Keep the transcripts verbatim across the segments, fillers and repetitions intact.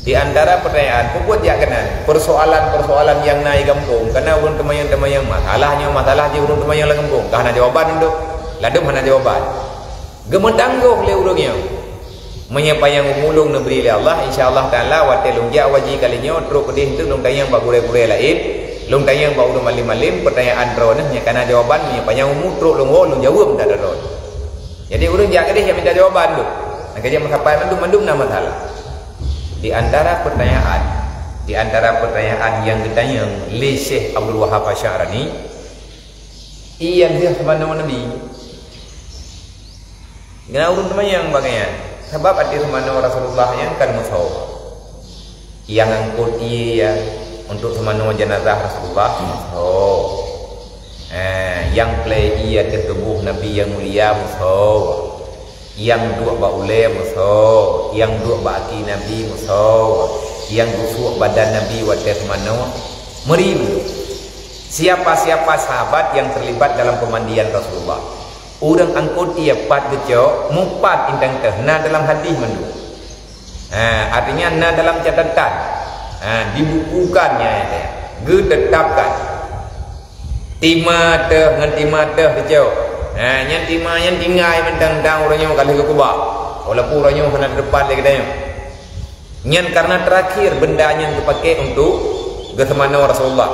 Di antara pertanyaan, peue buet jak keunan, persoalan-persoalan nyang na di gampông, kana ureuëng teumanyong-teumanyong, masalah nyoe, masalah jih ureuëng teumanyong lam gampông, ka hana jawaban untuk, ladom hana jawaban. Geumeutanggoh lé ureuëng nyoe. Meunyoe panyang umu lôn neubri lé Allah, insya Allah Taala watée lôn jak haji kali nyoe, trok keudeh teuk lôn tanyong bak gurée-gurée laén, lôn tanyong bak ureuëng malém-malém, pertanyaan droeneuh nyang kana jawaban, meunyoe panyang umu trok lôn woe lôn jaweueb that droeneuh. Jadi ureuëng jak keudeh nyang minta jawaban tu. Nyang ka jeuet meusapat mandum-mandum na masalah. Di antara pertanyaan, di antara pertanyaan nyang geutanyong lé Syekh Abdul Wahab Asy'arani, ié lheueh seumanoe Nabi. Keunan ureuëng teumanyong bak nyan, sabab ateueh seumanoe Rasulullah nyan kan meusoe. Nyang angkot ié nyan untuk seumanoe jeunazah Rasulullah meusoe. Eh, nyang plé ié ateueh tuboh Nabi nyang mulia meusoe. Nyang duek bak ulée meusoe, nyang duek bak aki Nabi meusoe, nyang geusuek badan Nabi watée seumanoe meuri. Siapa-siapa sahabat yang terlibat dalam pemandian Rasulullah, ureuëng angkot ié pat geucok, mupat intan teuh, na dalam hadis mandum. Ha, artinya na dalam catatan. Ha, dibukukan nyan, geutetapkan. Tima teuh ngon tima teuh teucok. Ha, nyan tima nyan tinggai mantong, dang uroe nyoe ka lheueh geukeubah. Walaupun uroe nyoe hana teupat lé geutanyoe. Nyan karena terakhir benda nyan geupaké untuk geuseumanoe Rasulullah.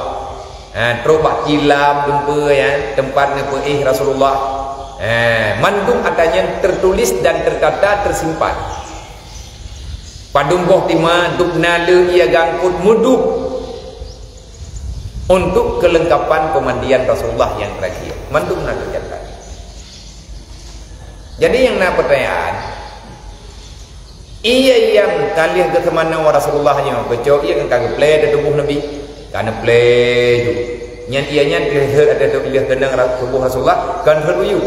Ha, trok bak tilam dumpeue nyan, teumpat neupeuéh Rasulullah. Ha, mandum ata nyan tertulis dan tertata, tersimpan. Padum boh tima dub na le ié gangkot meudup untuk kelengkapan pemandian Rasulullah yang terakhir. Mandum na teucatat. Jadi nyang na pertanyaan, ié nyang ka lheueh geuseumanoe Rasulullah nyoe, geucok ié kan ka geuplé di tuboh Nabi, ka neuplé ju. Nyan ié nyan lheueh ateueh lheueh keunong ra-, tuboh Rasulullah, kan lheueh uyu.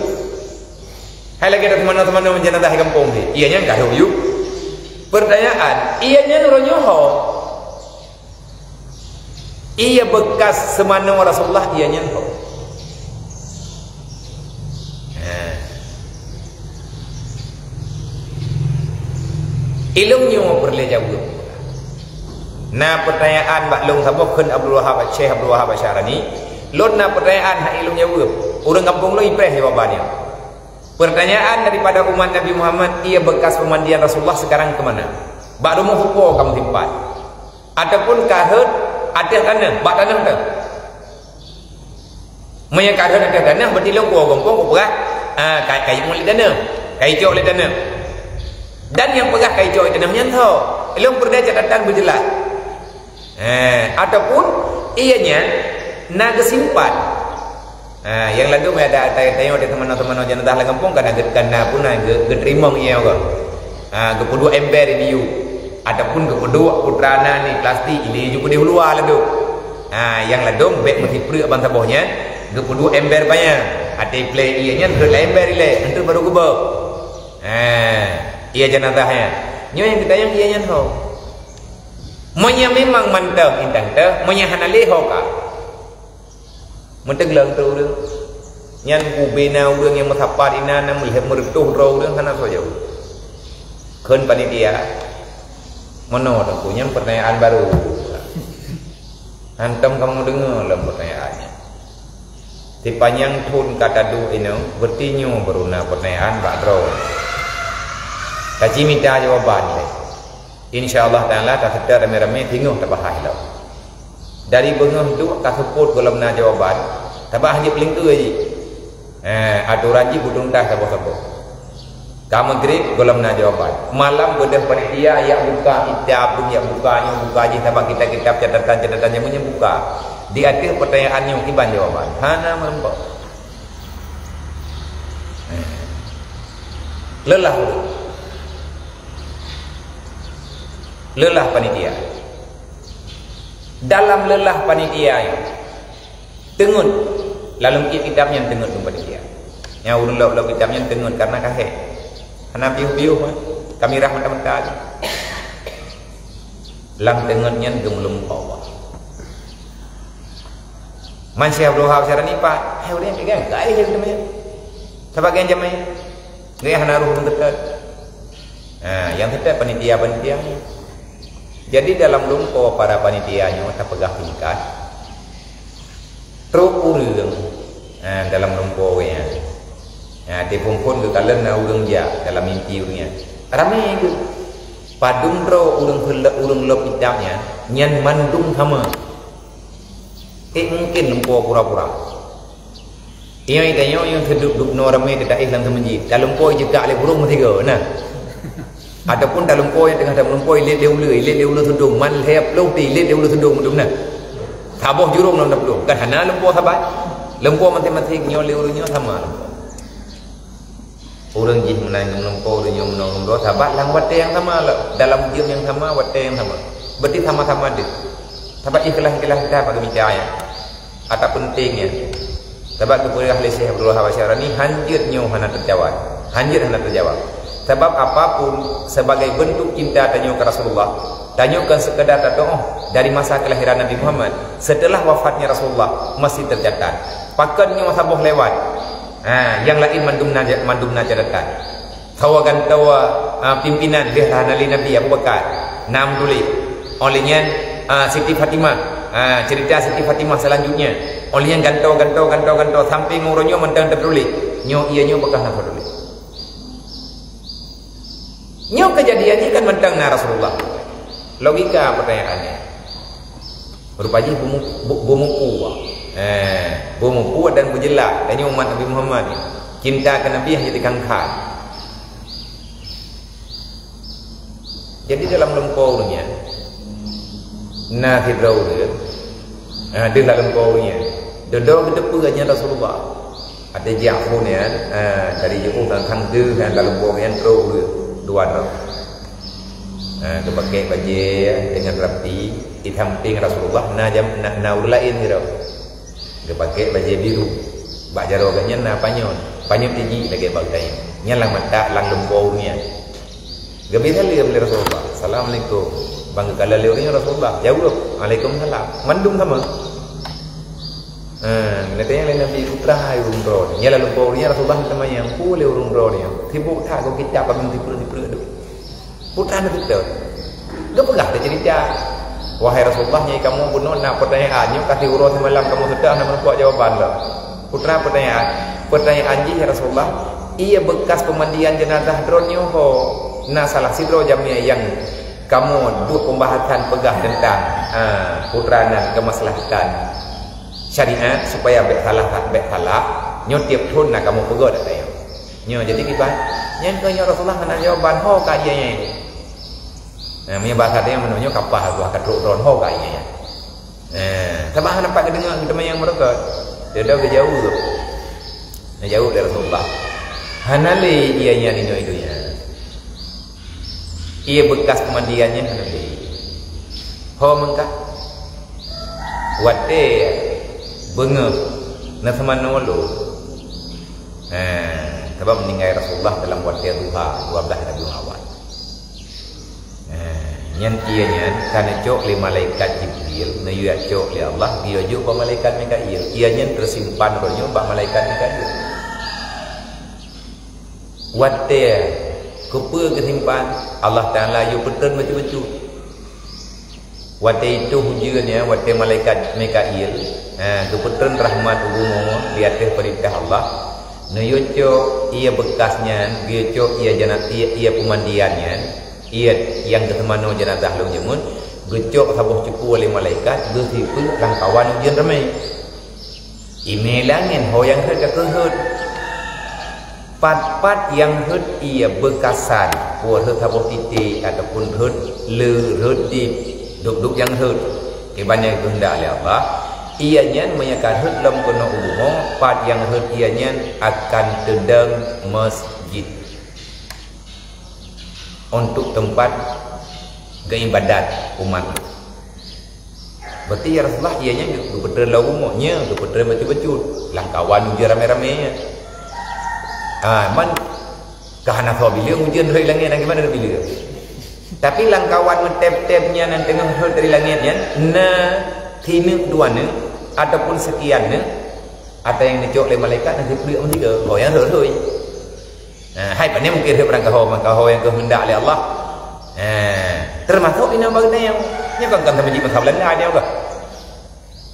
Hai lagée seumanoe-seumanoe jeunazah di gampông jih, ié nyan ka lheueh uyu. Pertanyaan, ié nyan uroe nyoe ho? Ié bekas seumanoe Rasulullah ié nyan ho? Nah. Ilong nyoe peureulée jaweueb. Na pertanyaan bak lôn saboh kheun Abdul Wahab, Syekh Abdul Wahab Asy'arani, lôn na pertanyaan hana ilong jaweueb. Ureuëng gampông lôn ipreh jawaban nyan. Pertanyaan daripada umat Nabi Muhammad, ié bekas pemandian Rasulullah sekarang ke mana? Bak rumoh soe po ka meusimpan? Ataupun ka rhot ateueh tanoh, bak tanoh teuh? Meunyoe ka rhot ateueh tanoh, berarti lôn kuwoe gampông kupeugah, ah, ka, ka imeung lé tanoh, ka icok lé tanoh. Dan nyang peugah ka icok lé tanoh nyan soe? Lôn peureulée catatan beujeulaih. Eh, ataupun ié nyan na geusimpan. Ha, nyang ladom ya ada tayang-tayang di teumanoe-teumanoe jeunazah lam gampông, kana geu-, kana pun na geu-, geuteurimong ié nyan. Ha, geupeuduek ember di yub. Ataupun geupeuduek putra na ni plastik, ilée ju keudeh u luwa ladom. Ha, nyang ladom bék meusipreuk ban saboh nyan, geupeuduek ember panyang. Até plé ié nyan rhot lam ember ilée, enteuk baru geubeuet. Ha, ié jeunazah nyan. Nyoe nyang geutanyong ié nyan ho? Meunyoe memang mantong intan teuh, meunyoe hana lé ho ka. Meuteugleng teuh ureuëng. Nyan ubé na ureuëng nyang meusapat inan, na meulheueh meureutoh droe ureuëng hana soe jaweueb. Kheun panitia, meunoe teungku, nyan pertanyaan baru. Hantom kamoe deungoe lom pertanyaan nyan. Sipanyang thon ka taduek inong, beuti nyoe baru na pertanyaan bak droe. Taci mita jawaban lé. Insya Allah Taala taseutôt ramé-ramé singoh tabahas lom. Dari beungoh duek ka seupôt gohlom na jawaban, sabab hana jeuet peulingkeue jih. Eh, atoran jih beutuntas saboh-saboh. Ka meugrib gohlom na jawaban. Malam beudôh panitia yak buka kitab, yak buka nyoe buka jih sabab kitab-kitab catatan-catatan jameun nyoe buka. Di ateueh pertanyaan nyoe kiban jawaban. Hana meurumpok. Eh. Lelah ureuëng. Lelah panitia. Dalam lelah panitia nyoe, teungeut, lalong kitab nyan teungeut lom panitia. Nyang ureuëng lok-lok kitab nyan teungeut karena kahé. Hana piôh-piôh, kamirah mata-mata. Lam teungeut nyan geumeuleumpa Allah. Man Syekh Abdul Wahab Syarani pat, hai ureuëng nyan peugah, gaéh lé teumé. Sabagai jamé. Gaéh hana roh ureuëng teutot. Ha, nyang teutot panitia-panitia. Jadi dalam lumpoe para panitia nyoe tapeugah singkat, trok ureuëng, ha, dalam lumpoe nyan. Ha, di phon-phon geukalon na ureuëng jak dalam mimpi ureuëng nyan. Ramé geuh. Padum droe ureuëng heulo-, ureuëng lom idam nyan, nyan mandum sama. Eh, mungkin lumpoe pura-pura. Ingat tanyoe nyang seuduek-duek noe ramé teudaéh lam seumeujid. Talumpoe jikak lé burông meusigoe, nah. Ataupun talumpoe nyang teungoh talumpoe ilét lé uleue, ilét lé uleue seudong, man lhée ploh ti ilét lé uleue seudong, beutôi nah. Saboh jurông lam taplueng. Kan hana lumpoe sabat. Lumpoe maséng-maséng nyoe lé ureuëng nyoe sama lumpoe. Ureuëng jih meunan geumeuneumpo, ureuëng nyoe meunan geumeuneumpo, sabab lam watée nyang sama, dalam jeuem nyang sama, watée nyang sama. Berarti sama-sama deuh. Sabab ikhlas-ikhlas kita bak geumita nyan. Ata penting nyan. Sabab geupeugah lé Syekh Abdul Wahab Asy'arani, hanjeuet nyoe hana teucawai. Hanjeuet hana teucawai. Sabab apapun sebagai bentuk cinta tanyoe keu Rasulullah, tanyoe kon sekadar tatuoh dari masa kelahiran Nabi Muhammad. Setelah wafatnya Rasulullah masih tercatat. Pakon nyoe saboh lewat. Ha, nyang laén mandum na, mandum na catatan. Sawa gantoe, ha, pimpinan lheueh hana lé Nabi Abu Bakar, na meutuléh. Óh lheueh nyan, ha, Siti Fatimah, ha, cerita Siti Fatimah selanjutnya. Óh lheueh nyan gantoe, gantoe, gantoe, gantoe sampai ngon uroe nyoe mantong teutuléh. Nyoe, iya nyoe beukah na teutuléh. Nyoe keujadian jih kan mantong na Rasulullah. Logika pertanyaannya. Rupa jih beumu-, bu-, beumupu. Eh, beumupu dan beujeulaih. Tanyoe umat Nabi Muhammad ni, cinta keu Nabi hana jadi kangkang. Jadi dalam lumpoe ureuëng nyan, na sidroe ureuëng, eh, deuh lam lumpoe ureuëng nyan. Dudoe geuteupeue nyan Rasulullah. Watée jak phon nyan, ha, dari jiôh sang-sang deuh nyan lam lumpoe nyan trok ureuëng dua droe. Ha, geupakée bajée deungon rapi, di sampéng Rasulullah na jam, na, na ureuëng laén sidroe. Geupakée bajée biru. Bak jaroe geuh nyan na panyöt. Panyöt tiji lagée bak geutanyoe. Nyan lam mata, lam lumpoe ureuëng nyan. Geubri saleuem lé Rasulullah, "Assalamualaikum." Ban geukalon lé ureuëng nyan Rasulullah, jaweueb, "Waalaikumsalam." Mandum sama. Ha, neutanyong lé Nabi, "Peue teuma hai ureuëng droe nyoe?" Nyan lam lumpoe ureuëng nyan Rasulullah neutanyong, "Peue lé ureuëng droe nyoe? Sibok that gob kitab padum sipreuet-sipreuet dum." Peue teuma neutanyong. Geupeugah teuceurita, "Wahai Rasulullah, nyoe kamoe bunoe na peutanyaan nyoe ka siuroe simalam kamoe seutôt hana meurumpok jawaban lom." Peue teuma peutanyaan? Peutanyaan jih, "Ya Rasulullah, ié beukas peumandian jeunazah droe nyoe ho?" Na salah sidroe jamé nyang kamoe duek pembahasan peugah teuntang, ha, peue teuma nan keumaslahatan syariat supaya bék salah, bék salah. Nyoe tieb thon na kamoe peugah dak nyoe. Nyoe jadi kiban. Nyan keuh nyoe Rasulullah hana jawaban ho ka ié nyan. Nah, meunyoe bahasa tanyoe meunyoe kapah buah ka trok droe ho ka ié nyan. Nah, sabab hana pat geudeungoe teuma nyang meureuka. Dia dah geujaweueb. Geujaweueb lé Rasulullah. Hana lé ié nyan inoe i donya. Ié beukas peumandian nyan hana lé. Ho meukat. Watée beungoh na seumanoe lôn. Eh, sabab meuninggai Rasulullah dalam watée duha, dua belas Rabiul Awal. Eh, nyan ié nyan ka neucok lé malaikat Jibril, neuyue cok lé Allah, geuyue jok bak malaikat Mikail. Ié nyan teusimpan uroe nyoe bak malaikat Mikail. Watée keupeue geusimpan, Allah Taala yue peutreun bacut-bacut. Watée itu ujeuen nyan, watée malaikat Mikail, ha, geupeutreun rahmat u bumoe di ateueh peurintah Allah, neuyue cok ié beukas nyan, geuyue cok ié jana-, ié, ié peumandian nyan, ié nyang geuseumanoe jeunazah lôn jameun, geucok saboh cuku lé malaikat, geusifeuet lam kawan ujeuen ramé. Imé langét ho nyang rhot ka keuh rhot. Pat-pat nyang rhot ié beukasan, peue rhot saboh titék ataupun rhot le, rhot dip, dub-dub nyang rhot. Kiban nyang geuheundak lé Allah, ié nyan meunyo ka rhot lom keunoe u bumoe, pat nyang rhot ié nyan akan teudong masjid untuk teumpat geuibadat umat. Berarti ya Rasulullah, ié nyan geupeutreun lam bumoe, nyan geupeutreun bacut-bacut. Lam kawan ujeuen ramé-ramé nyan. Ha, man ka hana soe bileueng ujeuen rhot dari langét, na gimana bileueng? Tapi lam kawan meutép-tép nyan nyang teungoh rhot dari langét nyan, na sineuk dua neuk ataupun sekian neuk, ata nyang neucok lé malaikat na siplek meusigoe. Oh, nyang rhot-rhot. Nah, hai pane mungkin rhot barangkaho, barangkaho nyang geuheundak lé Allah. Eh, termasuk inoe bak geutanyoe. Nyoe kon, kon seumeujid masa Beulanda nyoe bah.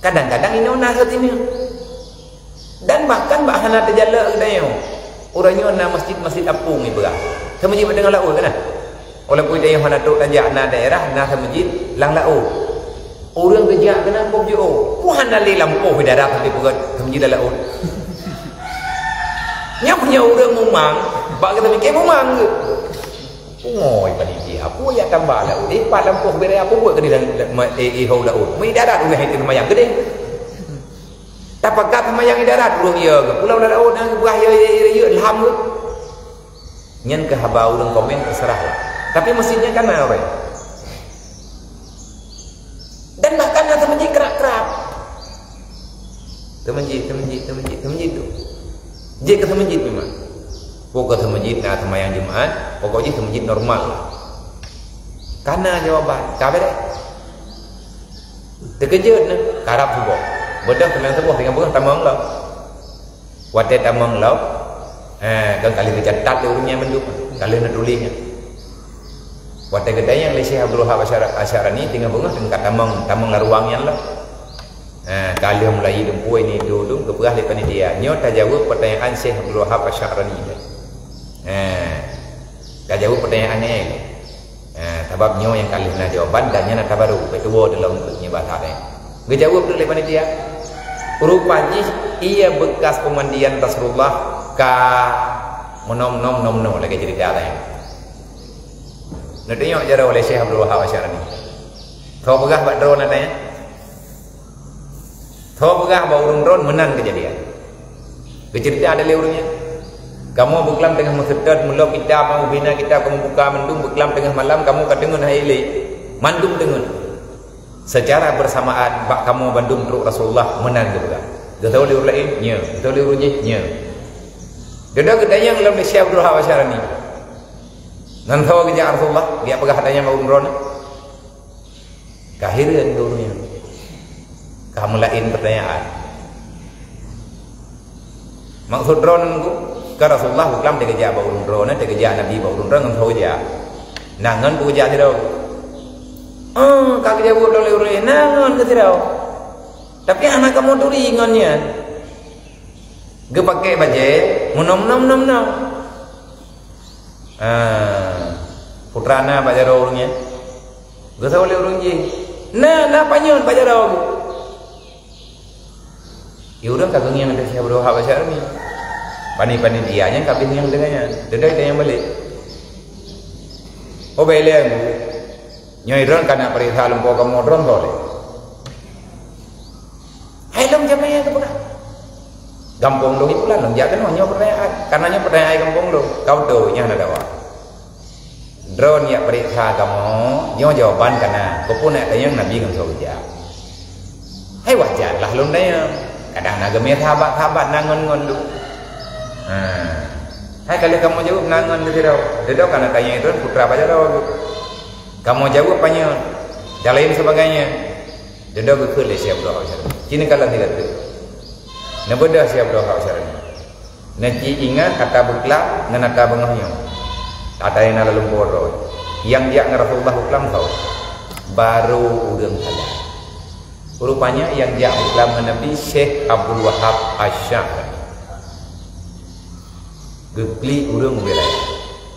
Kadang-kadang inoe na rot inoe. Dan bahkan bak hana teujalok geutanyoe. Uroe nyoe na masjid-masjid apung ibarat. Seumeujid bak teungoh laôt kan na. Walaupun geutanyoe hana trok tajak na daerah, na seumeujid lam laôt. Ureuëng geujak keunan boh jiôh. Ku hana lé lampôh di darat sampai peugöt seumeujid lam laôt. Nyan meunyoe ureuëng mumang, bak geutanyoe mumang geuh. Pungo panitia, peue jak tamba laôt? Eh, pat lampôh beuraya, peue buet keudeh lam, lam, eh, eh, hôi laôt? Meuidarat ureuëng hai teuh seumayang keudeh. Tapakat seumayang idarat ureuëng, ya, geupulang lam laôt, dan geupeugah, ya, ya, ya, ya, ilham geuh. Nyan keuh haba ureuëng komen, terserah lah. Tapi meusidnya kan na ureuëng. Dan bahkan na seumeujid krab-krab. Seumeujid, seumeujid, seumeujid, seumeujid tu. Jeuet keu seumeujid memang. Pokok seumeujid na seumayang Jumat, pokok jih seumeujid normal lah. Kana jawaban, ka beres. Teukeujot na, karab suboh. Beudôh seunang suboh, tinggai beungoh tamong lom. Watée tamong lom, eh, kan ka lheueh geucatat lé ureuëng nyan mandum, ka lheueh neutuléh nyan. Watée geutanyong lé Syekh Abdul Wahab Asy'ar-, Asy'arani, teungoh beungoh teungoh tamong, tamong lam ruang nyan lom. Eh, ka lheueh mulai dumpeue ini dulu, geupeugah lé panitia, nyoe tajaweueb peutanyaan Syekh Abdul Wahab Asy'arani. Eh, tajaweueb peutanyaan nyan. Eh, sabab nyoe nyang ka lheueh na jawaban dan nyan ata barô, beutuwo dalam nyoe bahasa teh. Geujaweueb lé panitia, rupa jih iya bekas peumandian Rasulullah ka meunom-nom, nom-nom lagée cerita teh. Neutanyong jaroe lé Syekh Abdul Wahab Asy'arani. Soe peugah bak droe nyan tanya? Soe peugah bak ureuëng droen meunan keujadian. Geuceurita lé ureuëng nyan. Kamoe beuklam teungoh meuseutôt, meulok kitab, meubina kitab, kamoe buka mandum, beuklam teungoh malam, kamoe ka deungon hai ilée. Mandum deungon. Secara bersamaan, bak kamoe bandum trok Rasulullah meunan geupeugah. Geutanyong lé ureuëng laén, nyoe. Geutanyong lé ureuëng jih, nyoe. Dudoe geutanyong lom lé Syekh Abdul Wahab Asy'arani. Ngon soe geujak Rasulullah, geujak peugah tanyong bak ureuëng droen. Ka hireuen geuh ureuëng nyan. Ka meulaén peutanyaan. Maksud droeneuh ngon, ka Rasulullah beuklam teukeujak bak ureuëng droeneuh, teukeujak Nabi bak ureuëng droeneuh ngon soe jak. Nah, ngon peue jak sidroe. Oh, ka geujaweueb lom lé ureuëng, nah, ngon keu sidroe. Tapi hana kamoe turi ngon nyan. Geupaké bajée, meunom-nom, nom-nom. Ah, putra na bak jaroe ureuëng nyan. Geutanyong lé ureuëng jih, "Na, na panyöt bak jaroe?" Di ureuëng ka geungieng ateueh Syekh Abdul Wahab Asy'arani. Pani-pani dia nyan ka beuh ngieng deungon nyan. Teudoe tanyong balek. Oh, bèk lé, nyoe droen ka na peuriksa lumpoe kamoe droen boleh. Hai lôn jamé nyang teupeugah. Gampông lôn ipulan lôn jak keunoe nyoe peutanyaan. Karena nyoe peutanyaan gampông lôn. Kau tu nyang na dawa. Droen jak peuriksa kamoe, nyoe jawaban kana. Keupeue nak tanyong Nabi ngon soe jak. Hai wajar lah lôn tanyong. Kadang na geumé sahabat-sahabat na ngon-ngon tu. Ha. Hai ka lheueh kamoe jaweueb na ngon keu sidroe. Dudoe kana tanyong droen putra bak jaroe. Kamoe jaweueb panyöt. Dan lain sebagainya. Dudoe geukheun lé Syekh Abdul Wahab Asy'arani. Ci neukalon sigoe teuk. Neubeudôh Syekh Abdul Wahab Asy'arani. Neuci ingat ata beuklam ngon ata beungoh nyoe. Ata nyang na lam lumpoe droe. Nyang jak ngon Rasulullah beuklam soe? Barô ureuëng sagai. Rupanya nyang jak beuklam ngon Nabi Syekh Abdul Wahab Asy'arani. Geuklik ureuëng ubé laén.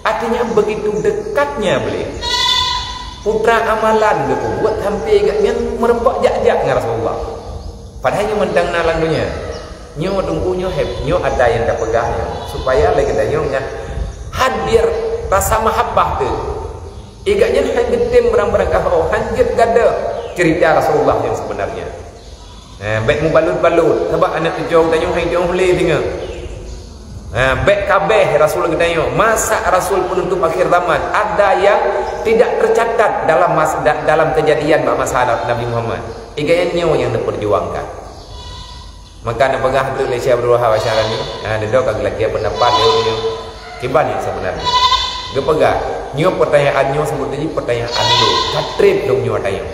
Artinya, begitu dekatnya beliau. Putra amalan geupeubuet sampai gobnyan meureumpok jak-jak ngon Rasulullah. Padahai nyoe mantong na lam donya. Nyoe teungku, nyoe heb, nyoe ada nyang tapeugah nyoe, supaya lé geutanyoe nyan hadir rasa mahabbah teuh. Gobnyan han geutem barang-barang kahô, han jeuet gada cerita Rasulullah nyang sebenarnya. Eh, bèk mubalut-balut. Sabab aneuk cucoe geutanyoe hai tueng lé singoh. Eh, bèk kabeh Rasul geutanyoe. Masa Rasul penutup akhir zaman, ada yang tidak tercatat dalam mas-, da-, dalam kejadian bak masa Nabi Muhammad. Gobnyan nyoe nyang neuperjuangkan. Maka neupeugah treuk lé Syekh Abdul Wahab Asy'arani, ha, dudoe ka geulakée peundapat lé ureuëng nyoe. Kiban nyang sebenarnya. Geupeugah, nyoe peutanyaan nyoe seubut jih peutanyaan lôn. Ka treb lôn nyoe tanyong.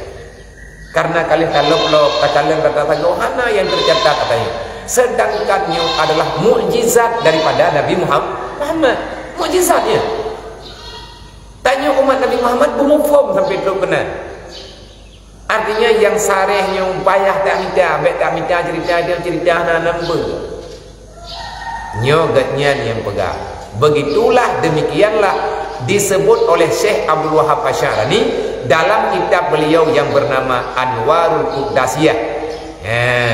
Karena ka lheueh talop lom, takalon, tatagoe, hana nyang teucatat katanya. Sedangkan nyoe adalah mukjizat daripada Nabi Muham-, Muhammad. Mukjizat nyan. Tanyoe umat Nabi Muhammad beumuphom sampai trok keunan. Artinya, nyang sareh nyoe payah tamita, bèk tamita cerita dia, cerita hana nambah. Nyoe gobnyan nyang peugah. Begitulah, demikianlah disebut oleh Syekh Abdul Wahab Asy'arani dalam kitab beliau yang bernama Anwarul Quddasiyah. Ha.